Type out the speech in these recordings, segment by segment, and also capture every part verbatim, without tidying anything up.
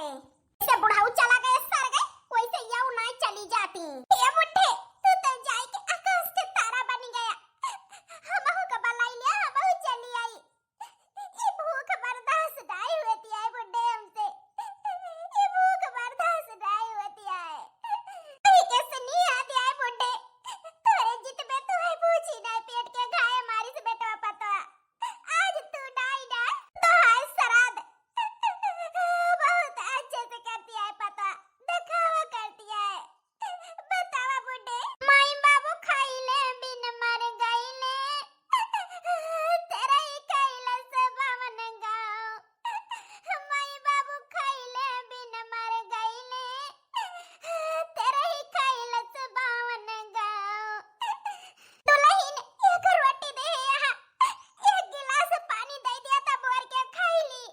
जैसे बुढ़ऊ चला गए सर गए, वैसे यऊ नाई चली जाती। ए बुढ़े, तू तो जाए के आकाश के तारा बन गया। हमहू के बलाई लिया, हमहू चली आई। ई भूख बर्दाश्त नाई होती है बुढ़े हमसे। ई भूख बर्दाश्त नाई होती है। कहीं के सुनी आती है बुढ़े। तोरे जित में तू है बूझी नाई पेट के घाय मारी से बेटवा पतवा। आज तू नाई ना, तो है श्राद्ध। बहुत अच्छे से करती है पतवा, दिखावा करती है। बतावा बुढ़े, माई बाबू खाइले बिन मर गइले, तेरा ही कैलस बावन गाँव। माई बाबू खाइले बिन मर गइले, तेरा ही कैलस बावन गाँव। दुलहिन एक रोटी दे यहाँ, एक गिलास पानी दे दिया तब बोर के खाई ली।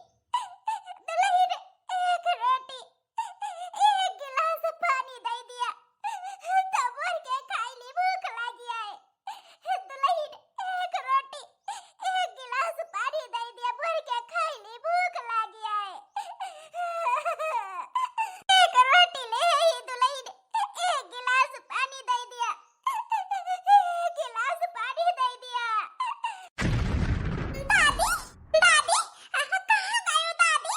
दुलहिन एक रोटी एक गिलास पानी दे दिया, तब बोर के खाई ली, भूख लागी है। दुलहिन, एक रोटी, एक गिलास पानी दे दिया, बोर के खाई ली, भूख लागी है। एक रोटी ले आई दुलहिन, एक गिलास पानी दे दिया। गिलास पानी दे दिया। दादी, दादी, कहाँ गयो दादी?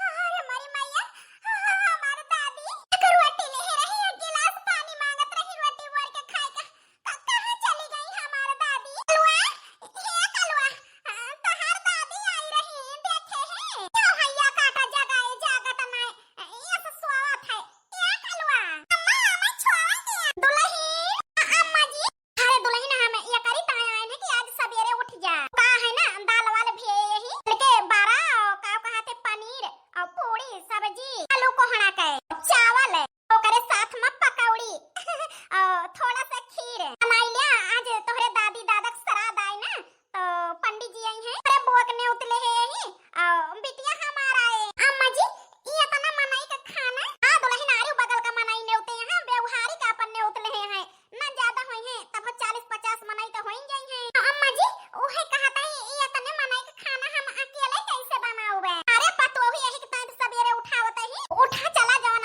अरे मोरी मैया, हमार दादी। एक रोटी ले रही, एक गिलास पानी मांगत रही, रोटी बोर के खाए का। क-, कहाँ चली गई हमार दादी? कलुआ, हे कलुआ, तोहार दादी आई रही, देखे है? क्यों हैया काटा जगाए जागत नाय, ये से सोवत है। ए कलुआ, अम्मा, अम्मा, छुआवा के। दुलहिन, अम्मा जी। अरे दुलहिन, हम ये करी ताय आए हैं कि आज सवेरे उठ जा। का है ना, दाल वाल भी है यही, लेके बारा और का कहते पनीर और पूरी सब्जी, आलू कोहड़ा के चावल, ओकरे साथ में पकौड़ी और थोड़ा सा खीर बनाई लिया। आज तोहरे दादी दादा के श्राद्ध आई ना, तो पंडित जी आई हैं, अरे बुआ के नेउत ले है यही, और बिटिया हमारा है। अम्मा जी, ये इतना मनई का खाना? हाँ दुलहिन, आरू बगल का मनई नेउते हैं, व्यवहारिक अपन नेउत ले हैं, ना ज्यादा होई हैं, तब चालीस पचास मनई तो होई जाई हैं। अम्मा जी, उहे कहत है, ये इतने मनई का खाना हम अकेले कैसे बनाउबे? अरे पतोहू यही के तैं सवेरे उठावत ही, उठा चला जाओ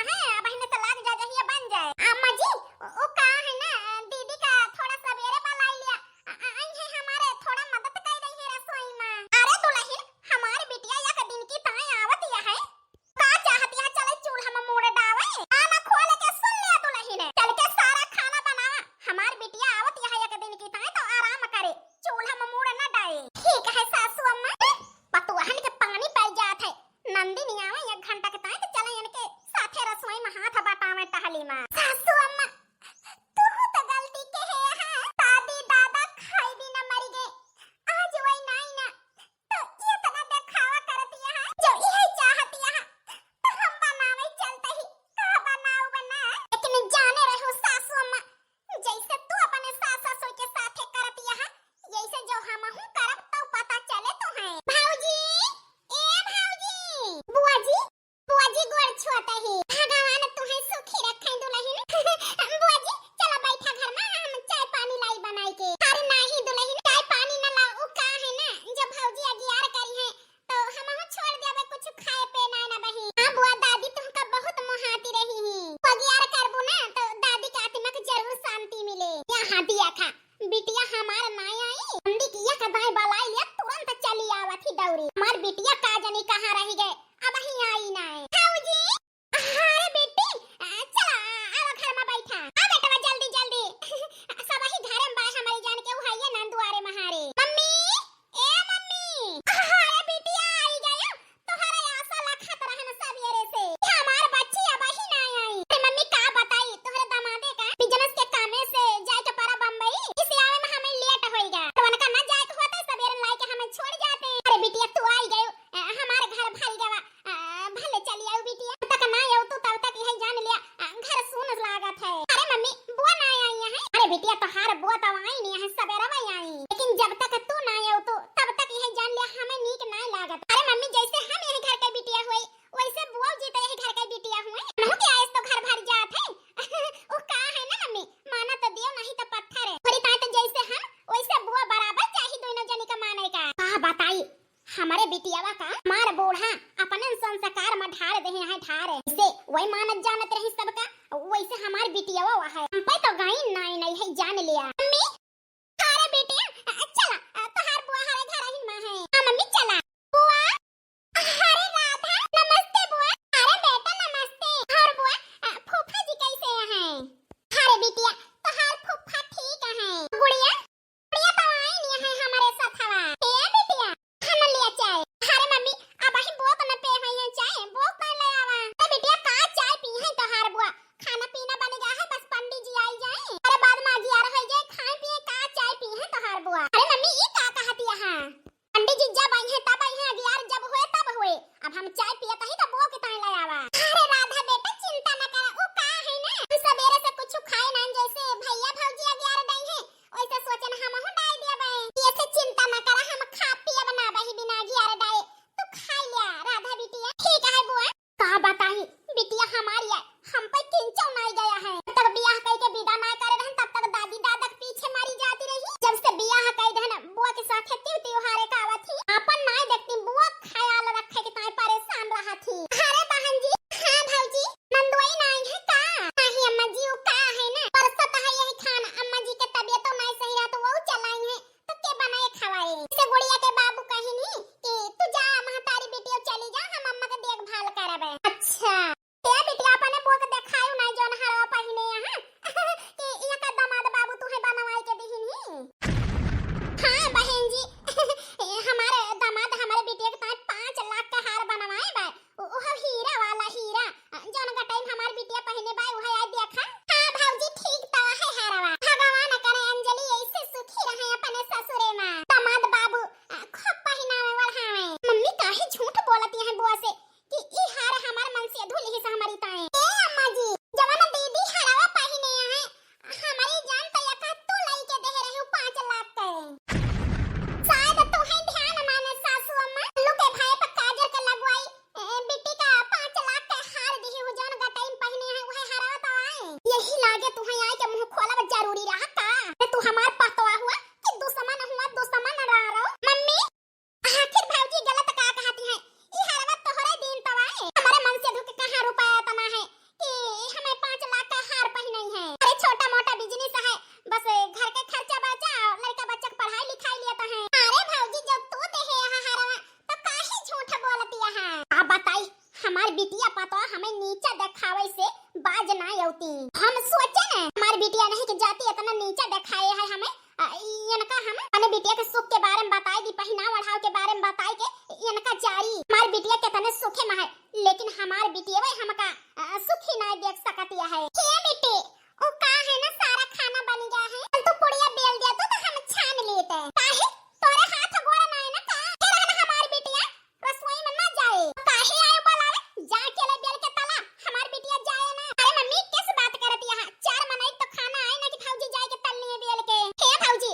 अरे, से वही मानत जानत रही सबका, वैसे हमार बिटिया वो है। हम पे तो गाइन नाई नाई है, जान लिया। मम्मी, अरे बिटिया, अ, चला, अ, तोहार बुआ हरे घर ही मा है। हाँ मम्मी, चला। बुआ, अरे राधा, नमस्ते बुआ। अरे बेटा, नमस्ते। और बुआ, अ, फूफा जी कैसे हैं? अरे बिटिया, तोहार फूफा ठीक हैं। गुड़िया, गुड़िया तो आई नहीं है हमारे साथ हवा। ए बिटिया, हम लिया चाय। अरे मम्मी, अब ही बोत न पे हुई है चाय, बोत नहीं ले आवा। अरे बिटिया, का चाय पी है तोहार बुआ? खाना पीना बन गया है, बस पंडित जी आई जाए, अरे बाद में अगियार हो जाए, खाए पिए का चाय पी है तोहार बुआ। अरे मम्मी, ये का कहती है? पंडित जी जब आई है तब आई है, अगियार जब हुए तब हुए। अब हम चाय पियत ही तो बुआ के ताई ले आवा। अरे राधा बेटा, चिंता न करा, वो का है ना, हम सवेरे से कुछ खाए ना, जैसे भैया भौजी अगियार डाई है, वैसे सोचन हम हूँ डाई दिया बे। ये से चिंता न करा, हम खा पियब ना बही बिना अगियार डाए। तू खा लिया राधा बिटिया। ठीक है बुआ। का बताई, बिटिया हमारी है, हम पे किंचो नाई गया है। जब तक बियाह कई के विदा ना करे रहन, तब तक दादी दादा के पीछे मारी जाती रही। जब से बियाह कई देहन, बुआ के साथ त्यों त्योहारे का आवत ही, आपन नाई देखती, बुआ ख्याल रखे के ताई परेशान रहा थी। अरे बहन जी, हाँ भौजी, नंदुआई नाई है का? नहीं अम्मा जी, वो का है ना, बरसत है यही खान, अम्मा जी के तबियतो नाई सही रहा तो वो चलाई है। तो के बनाए खवाए? से गुड़िया के बाबू कहिनी कि तू जा महतारी बेटियों चली जा, हम अम्मा के देखभाल करबे। अच्छा। ए बिटिया, अपने बुआ के देखायु ना जौन हरवा पहिने यहाँ कि यहाँ का दामाद बाबू तुहे बनवाई के दिहिनी। हाँ बहन जी, ए, हमारे दामाद हमारे बिटिया के ताई पाँच लाख का हार बनवाए बा। उ-, उहो हीरा वाला हीरा, अ, जौन गटई में हमार बिटिया पहिने बा, उहे आई देखा। हाँ भौजी, ठीक तो है हरवा। भगवान करे अंजलि ऐसे सुखी रहे अपने ससुरे में। दामाद बाबू, अ, खूब पहिनावे ओढ़ावे। मम्मी काहे झूठ बोलती हैं बुआ से कि ई हार हमार मनसेधू लिहिस हमारी ताई। ए अम्मा जी, जवन दीदी हरवा पहिने हैं, हमारी जान तो यका तू लई के देहे रहे पाँच लाख के। शायद तुहे ध्यान माने सासू अम्मा, लुके भाई पर काजर के लगवाई, ए, बिट्टी का पाँच लाख के हार दिही हु जौन गटई में पहिने हैं, उहे हरवा तो आए। यही लागे तुहे आए के मुँह खोलब जरूरी रहा का? अरे तू हमार पतवा हुआ कि दुश्मन हुआ, दुश्मन रहा रहो। मम्मी, आखिर भौजी गलत का कहती हैं? ई हरवा तोहरे दिन तो आए। हमारे मनसेधू के कहाँ रुपया इतना है कि हमें पाँच लाख का हार पहिनाई है? अरे छोटा मोटा business है, बस घर के खर्चा बर्चा और लड़का बच्चा के पढ़ाई लिखाई लिए तो है। अरे भौजी, जब तू देहे यहाँ हरवा तो काहे झूठ बोलती है? आप बताई, हमार बिटिया पतवा हमें नीचा देखावे से बाज ना अउती। हम सोचे न हमार बिटिया नहीं के जाति इतना नीचा देखाए है हमें, अ, इनका हम अपने बिटिया के सुख के बारे में बताई दी, पहिनाव ओढ़ाव के बारे में बताई के इनका चारी। हमार बिटिया कितने सुखे में है, लेकिन हमार बिटिया वही हमका, अ, सुखी ना देख सकतिया है। हे बिट्टी, उ का है ना, सारा खाना बन गया है, चल तू पुड़िया बेल दिया तू तो हम छान लेते। काहे? तोरे हाथ गोड़ ना है ना का? ये रहना हमार बिटिया, रसोई में ना जाए। काहे आयो बोलावे? जा अकेले बेल के तला, हमार बिटिया जाए ना। अरे मम्मी, किस बात करत यहाँ? चार मनई तो खाना आए ना कि भौजी जाए के तलनी है बेल के। हे भौजी,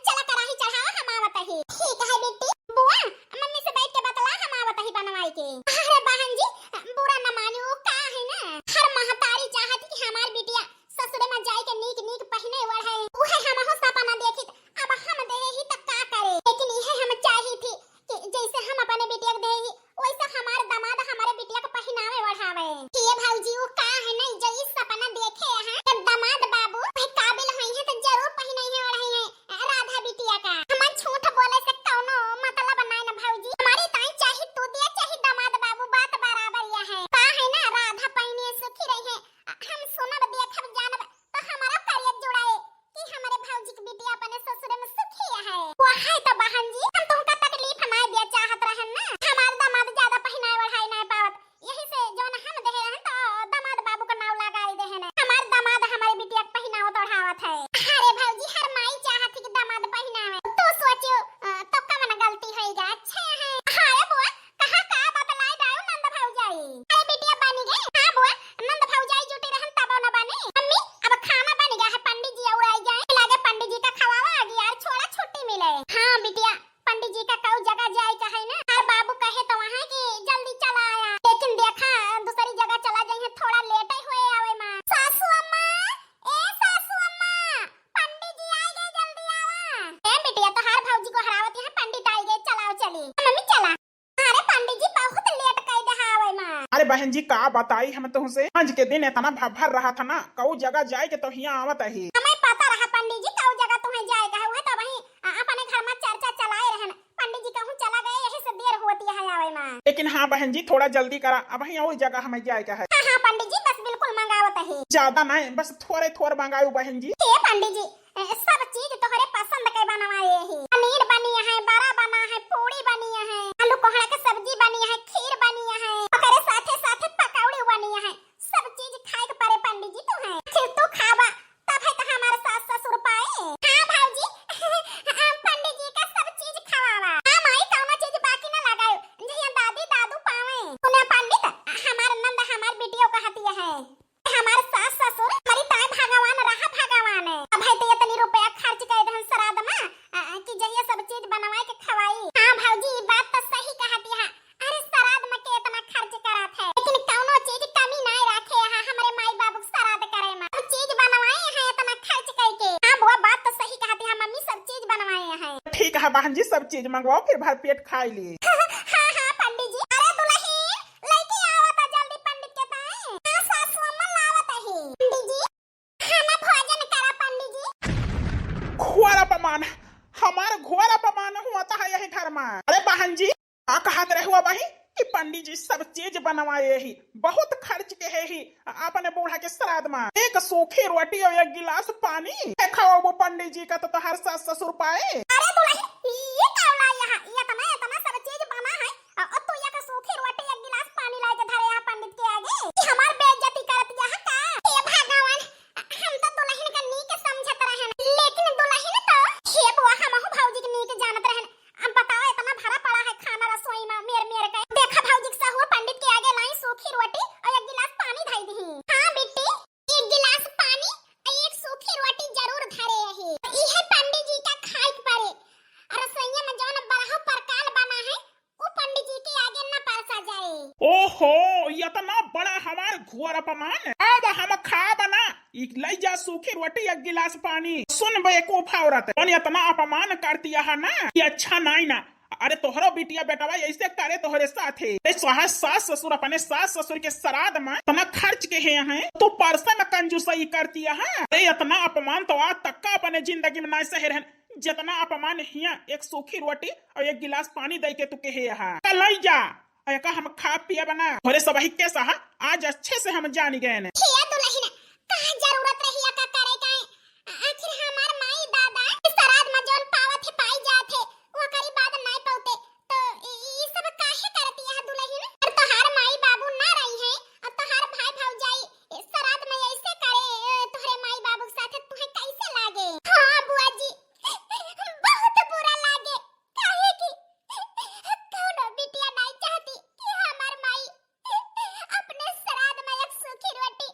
चला कढ़ाई चढ़ावा, हम आवत ही। ठीक है बेटी। बुआ, मम्मी से बैठ के बतला, हम आवत ही बनवाई के। अरे बहन जी, बुरा न मानी, वो का है ना, हर महतारी चाहत कि हमार बिटिया ससुरे में जाए के नीक नीक पहिने ओढ़े। उहे हमहू सपना देखित, अब हम देहे ही त का करे, लेकिन इहे हम चाही थी कि जैसे हम अपने बिटिया के देहे ही, वैसे हमार दामाद हमारे बिटिया के पहिनावे ओढ़ावे। ये भौजी, वो का है नहीं, जो ई सपना देखे हैं, जब दामाद बाबू वही काबिल होई हैं, तो जरूर पहिने हैं, ओढ़े हैं राधा बिटिया का। हमार झूठ बोले से कौनो मतलब नहीं ना भौजी, हमारी ताई चाहे तू दिया, चाहे दामाद बाबू, बात बराबर या है। का है ना, राधा पहिने सुखी रही है, हम सुनब, देखब, जानब, तो हमारा करियर जुड़ाए कि हमारे भौजी के बिटिया अपने ससुर में सुखी है। वो है तो बहन जी, हम तुमका तकलीफ ना दिया चाहत रहन ना। हमार दामाद ज्यादा पहिनाए ओढ़ाई ना पावत, यही से जौन हम देहे रहन तो दामाद बाबू का नाव लगाई देहे ना। हमार दामाद हमारे बिटिया के पहिनावत ओढ़ावत है। अरे भौजी, हर माई चाहत है कि दामाद पहिनावे। तू सोचियो, अ, तो कवन गलती होइगा? अच्छा है। अरे बुआ, कहाँ का बतलाई डायो नंद भौजाई? अरे बिटिया बनी गई। हाँ बुआ, नंद भौजाई जुटी रहन तब बहन जी, का बताई हम तुहसे, आज के दिन इतना भभर रहा था ना, कऊ जगह जाए के तो हियाँ आवत ही। हमें पता रहा पंडित जी, कऊ जगह तुम्हें जाए का है, वह तो वहीं, अ, अपने घर में चर्चा चलाए रहन। पंडित जी कहूँ चला गए, यही से देर होती है आवे में। लेकिन हाँ बहन जी, थोड़ा जल्दी करा, अबहीं और जगह हमें जाए का है। हाँ, हाँ पंडित जी, बस बिल्कुल मंगावत ही। ज्यादा नहीं, बस थोड़े थोड़ मंगायू बहन जी। हे पंडित जी, ए, सब चीज तोहरे पसंद के बनवाए ही। पनीर बनी है, बड़ा बना है, पूड़ी बनी है, आलू कोहड़ा के सब्जी बनी है, खीर बनी है, ओकरे साथे साथे पकौड़ी बनी है। सब चीज खाए के परे पंडित जी तुम्हें। फिर तू खाबा, तब है तो हमारे सास ससुर पाए। हाँ भौजी, हम पंडित जी का सब चीज खवावा। हाँ माई, कौनो चीज बाकी न लगाए, जहिया दादी दादू पावे। सुना पंडित, हमार नंद हमार बिटियो कहती है, हमार सास ससुर, हमारी ताई भगवान रहा भगवान है। अब है तो इतनी रुपया खर्च कर दहन श्राद्ध में, अ, अ, कि जहिया सब चीज बनवाए के खवाई। हाँ भौजी, ये बात तो सही कहती है। अरे श्राद्ध में के इतना खर्च करत है, लेकिन कौनो चीज कमी नहीं रखे है हमारे माई बाबू के श्राद्ध करे में। सब चीज बनवाए हैं इतना खर्च करके। हाँ बुआ, बात तो सही कहती है मम्मी, सब चीज बनवाए हैं। ठीक है बहन जी, सब चीज मंगवाओ, फिर भर पेट खाई ली। हाँ, हाँ, पंडित जी। अरे दुल्हन, लेके आवा था जल्दी पंडित के ताई। हाँ, सासू अम्मा लावत ही। पंडित जी, खाना भोजन करा पंडित जी। घोर अपमान, हमार घोर अपमान हुआ था यही घर में। अरे बहन जी, का कहत रहे हुआ बही कि पंडित जी सब चीज बनवाए ही, बहुत खर्च के है ही अपने बूढ़ा के श्राद्ध में। एक सूखी रोटी और एक गिलास पानी खाओ वो पंडित जी का तो तोहार सास ससुर पाए। अरे दुल्हन, ये का ला यहाँ, ये इतना, इतना सब चीज बना है, अ, अ, तू एक सूखी रोटी, एक गिलास पानी लाके धरे यहाँ पंडित के आगे, कि हमार बेइज्जती करत यहाँ का? हे भगवान, हम तो दुल्हन का नीक समझत रहन, लेकिन दुल्हन तो, हे बुआ, हमहू भौजी के नीक जानत रहन। अब बताओ, इतना भरा पड़ा है खाना रसोई में, मेर मेर के। देखा भौजी के सहूर, पंडित के आगे लाई सूखी रोटी और एक गिलास पानी धई दही। हाँ बिट्टी, एक गिलास पानी और एक सूखी रोटी जरूर धरे रही। इहे पंडित जी का खाए के पड़े। रसोईया में जौन बड़हौ परकाल बना है, उ पंडित जी के आगे न परसा जाए। ओहो, इतना बड़ा हमार घोर अपमान। अब हम खाब ना। ई लई जा सूखी रोटी, एक गिलास पानी। सुन बेवकूफ औरत, जौन इतना अपमान करती है ना, कि अच्छा नाई ना। अरे तोहरो बिटिया बेटवा ऐसे करे तोहरे साथे। ए, सास, सास ससुर अपने सास ससुर के श्राद्ध में इतना खर्च के है, हैं? तू परसे में कंजूसई करती है, हाँ? अरे इतना अपमान तो आज तक का अपने जिंदगी में नाई सहे रहन। जितना अपमान हिया एक सूखी रोटी और एक गिलास पानी दे के तू कहे यहाँ। का लई जा, एका हम खा पिया बना। तोहरे सबही के सहा आज अच्छे से हम जानी गए ने। हे दुल्हन, का जरूरत रही एका करे का? आखिर हमार माई दादा श्राद्ध में जौन पावत है, पाई जात है, ओकरी बाद नाई पौते, तो ई, ई सब काहे करती है दुल्हन? और तोहार माई बाबू ना रही हैं, और तोहार भाई भौजाई श्राद्ध में ऐसे करे, ए, तोहरे माई बाबू के साथ तुहे कैसे लागे? हाँ बुआ जी, बहुत बुरा लागे, काहे कि कौनो बिटिया नाई चाहती कि हमार माई अपने श्राद्ध में एक सूखी रोटी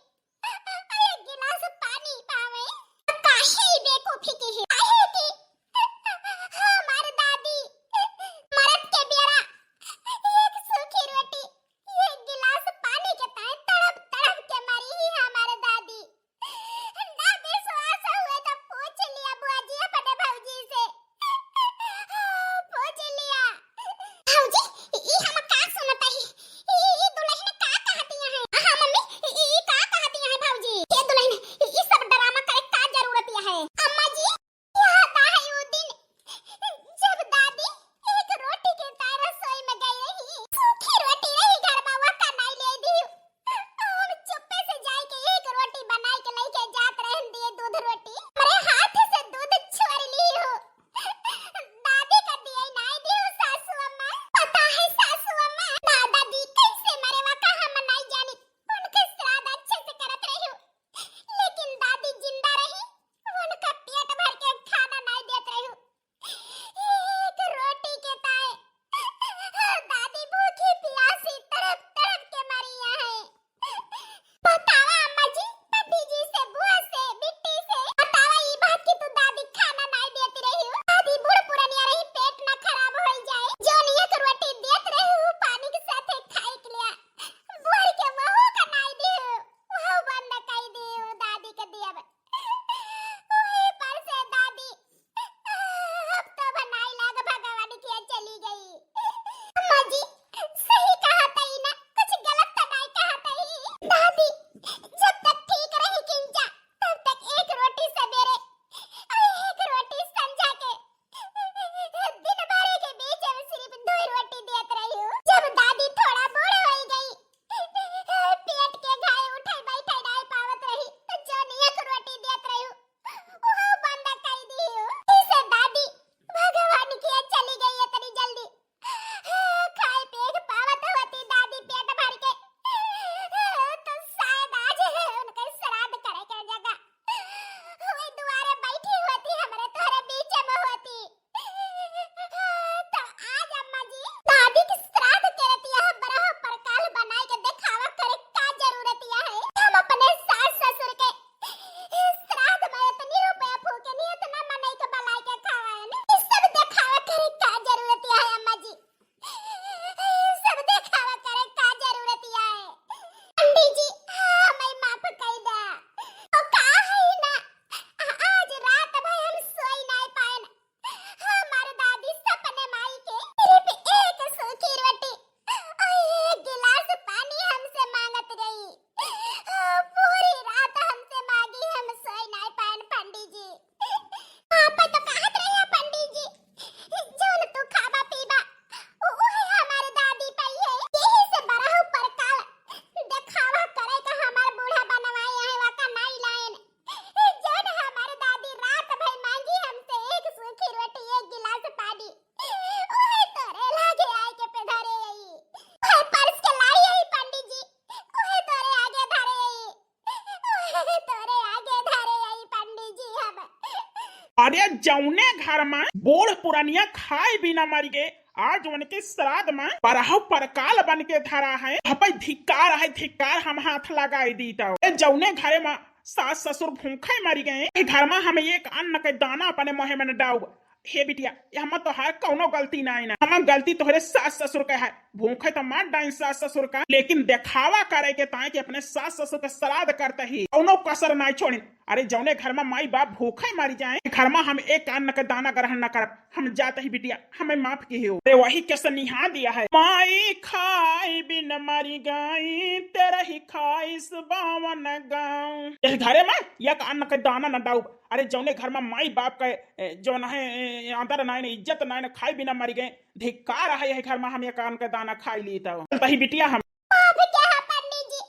अरे जौने घर में बूढ़ पुरनिया खाए बिना मरि गए, आज उनके श्राद्ध में परहु परकाल बन के धरा है। हपै धिक्कार है, धिक्कार, हम हाथ लगाए दी तो। ए, जौने घरे में सास ससुर भूखे मरि गए, ए घर में हम एक अन्न के दाना अपने मुँहे में न डाउब। हे बिटिया, ये हम तोहार कौनो गलती नाई ना, हम गलती तोहरे सास ससुर के है। भूखे तो मत डाइन सास ससुर का, लेकिन देखावा करे के ताई कि अपने सास ससुर के श्राद्ध करते ही कौनो कसर नाई छोड़िन। अरे जौने घर में माई बाप भूखे मरि जाए, घर में हम एक अन्न के दाना ग्रहण न करब। हम जात ही बिटिया, हमें माफ किहो। अरे वही के सनिहा दिया है, माई खाई बिन मरि गई, तेरा ही खाइस बावन गाँव। यह घरे में एक अन्न के दाना न डाउब। अरे जौने घर में माई बाप के, ए, जौन है, ए, आदर नाई न, इज्जत नाई न, खाई बिना मरि गए, धिक्कार है यह घर में हम एक अन्न के दाना खाई ली तो। तही बिटिया हम अब क्या है पंडित जी,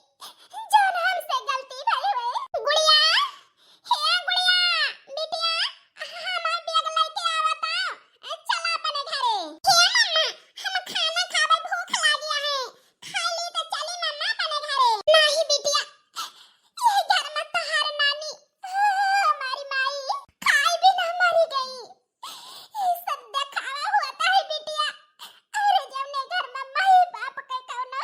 जौन हमसे गलती भई हुई। गुड़िया, हे गुड़िया, बिटिया, हमार बैग लेके आवता, चला अपने घरे। हे मम्मा, हम खाना खाबे, भूख लागिया है, खा ली तो चली मम्मा अपने घरे। नहीं बिटिया, ये घर में तोहार नानी, हमारी माई, खाई बिना मरि गई। ये सब देखावा होता है बिटिया। अरे जौने घर में माई बाप के कौनो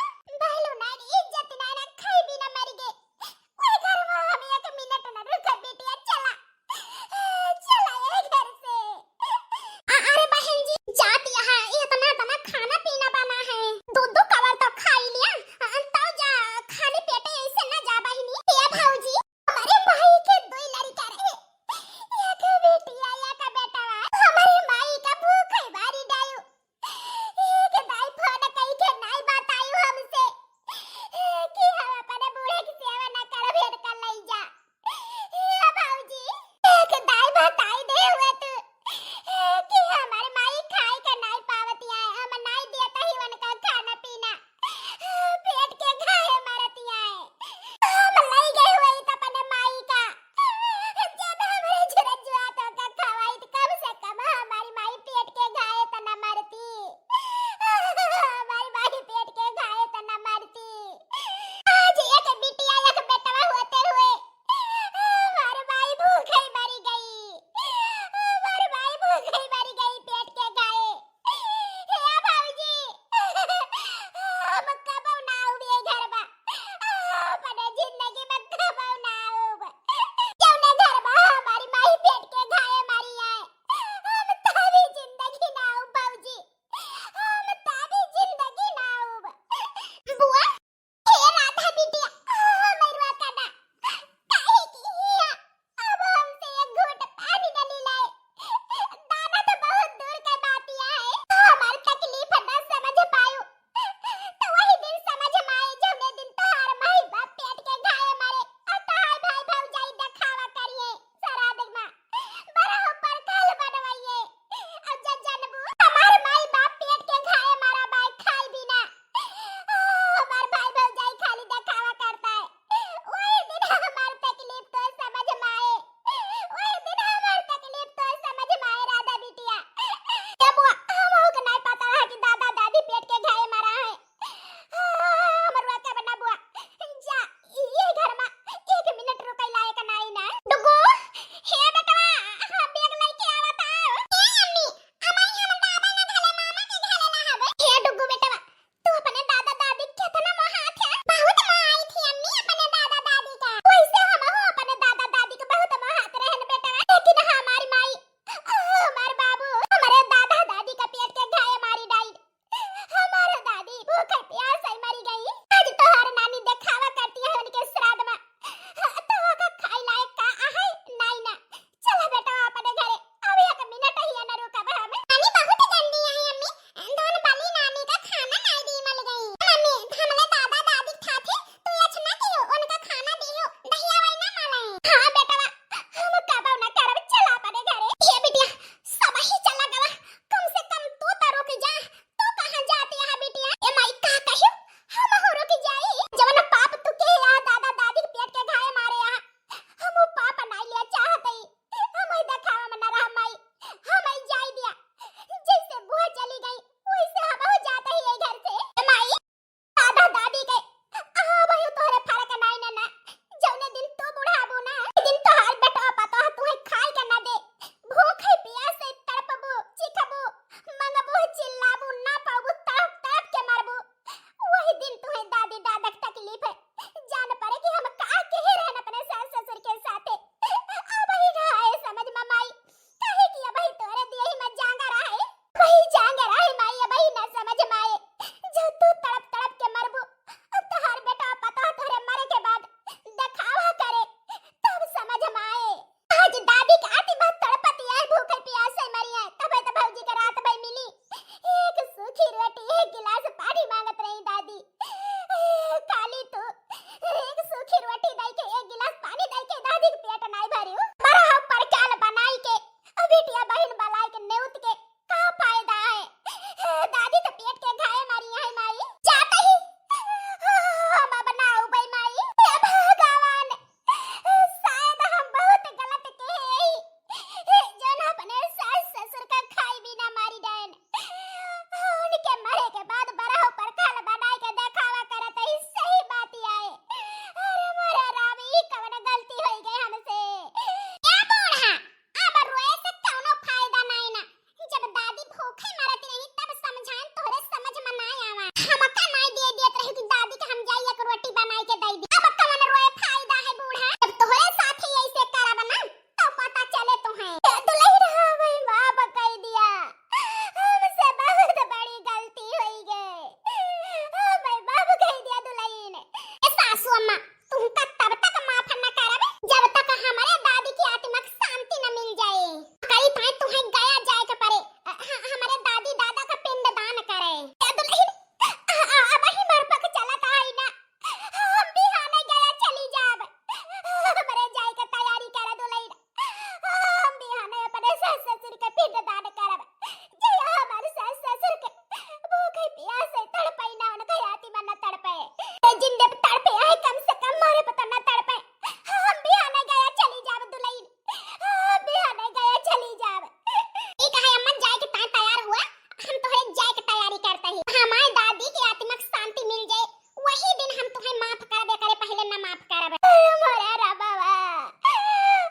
अरे मोरे रबवा,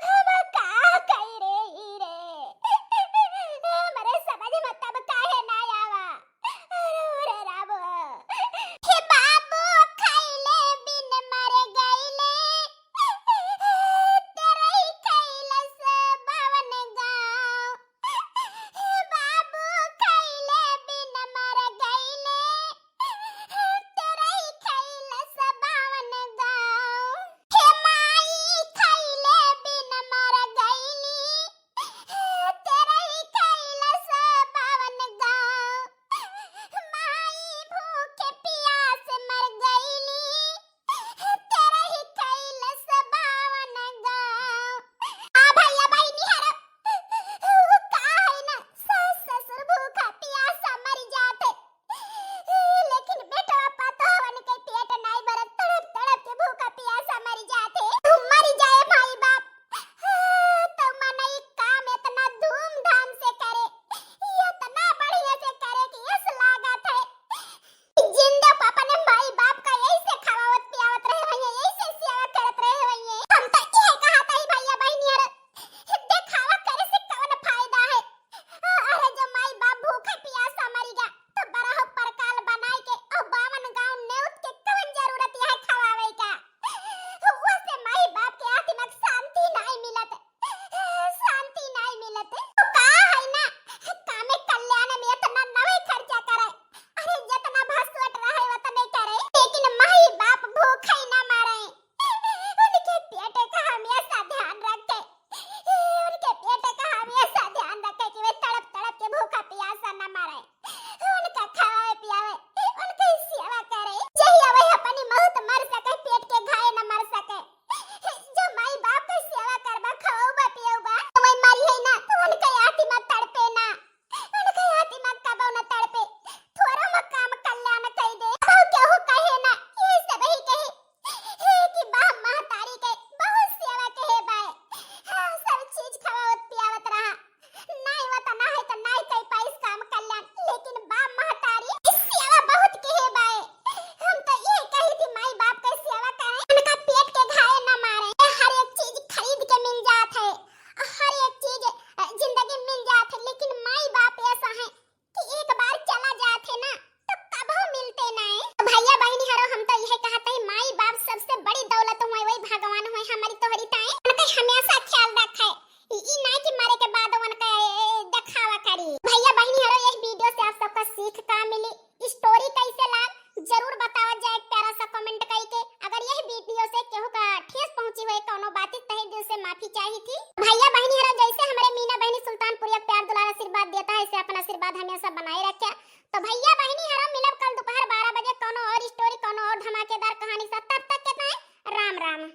हम का कही रे ई रे? हमरे समझ में तब काहे ना आवा? अरे मोरे रबवा। हे बाबू खइले बिन मर गइले, तेरही खइलस बावन गाँव। बाबू खइले बिन मर गइले, तेरही खइलस बावन गाँव। हे माई खइले बिन मर गइली, तेरही खइलस बावन गाँव। माई भूखे पियास मर गइली, तेरही खइलस बावन गाँव। आ भइया बहिनी हर, उ का है ना, सास ससुर भूखा पियासा मर जाते, लेकिन बेटवा पतोहवन के पेट नाई भरत, तड़प तड़प के भूखा पियासा मर जाते। मर जाए माई बाप, तो मनई काम इतना धूमधाम से करे, इतना बढ़िया से करे कि ऐस लागत है जिंदा पापा ने माई बाप का यही से खवावत पियावत रहे होइए, यही से सेवा करत रहे होइए। हम तो ये कहत हई भइया बहिनी हर, देखावा करे से कवन फायदा है? अरे जो माई बाप भूखे पियासा मरी गा तो बरहो परकाल बनाई के और बावन गाँव नेउत के कवन जरूरत है खवावे का? ओसे माई बाप के आत्मा के शांति नाई मिलत, शांति नाई मिलत। तो का है ना, कामे कल्याण में इतना नवे खर्चा करे, अरे जितना भसुअट रहे उतने करे, लेकिन माई बाप भूखे ना मरे, उनके पेट का हमेशा ध्यान रखे, उनके पेट का हमेशा ध्यान रखे कि वे तड़प तड़प के भूखा पियासा न मरे, उनका खवावे पियावे, उनकी सेवा करे। यही अवै अपनी मौत मर सके, पेट के घाय न मर सके। जो माई बाप के सेवा करबा, खवौबा पियौबा, तो वही मरी है ना, तो उनके आत्मा तड़पे ना, उनके आत्मा कबो न तड़पे। थोड़ा म काम कल्याण कई दे, अब केहू कहे ना, ये सब ही कहे कि बाप महतारी के बहुत सेवा के है बाय। हाँ, सब चीज खवावत पियावत रहा। नाई वतना है तो नाई कई पाइस काम कल्याण, लेकिन बाप महतारी की सेवा बहुत के है बाय। हम तो ये कही थी माई बाप के सेवा करें, उनका पेट के घाय न मारे। हर एक चीज खरीद के मिल जात है, हर एक चीज, अ, जिंदगी में मिल जात है, लेकिन माई बाप ऐसा है कि एक बार चला जात है ना, तो कबो मिलते नाय। तो भइया बहिनी हरो, हम तो यह कहत है, माई बाप सबसे बड़ी दौलत हुए, वही भगवान हुए हमारी तोहरी ताई। उनका हमेशा ख्याल रखे। ई, ई नाय कि मरे के बाद उनका, ए, देखावा करी। भइया बहिनी हरो, यह video से आप सबका सीख का मिली? Story कैसे लाग, जरूर बतावा जाए एक प्यारा सा comment कई के। अगर यह video से केहू का ठेस पहुँची होए कौनो बात, तहे दिल से माफी चाही थी। भइया बहिनी हरो, जैसे हमरे मीना बहिनी सुल्तानपुरिया प्यार दुलार आशीर्वाद देता है, ऐसे अपना आशीर्वाद हमेशा बनाए रखे। तो भइया बहिनी हरो, मिलब कल दोपहर बारह बजे कौनो और story, कौनो और धमाकेदार कहानी साथ। तब तक के ताई राम राम।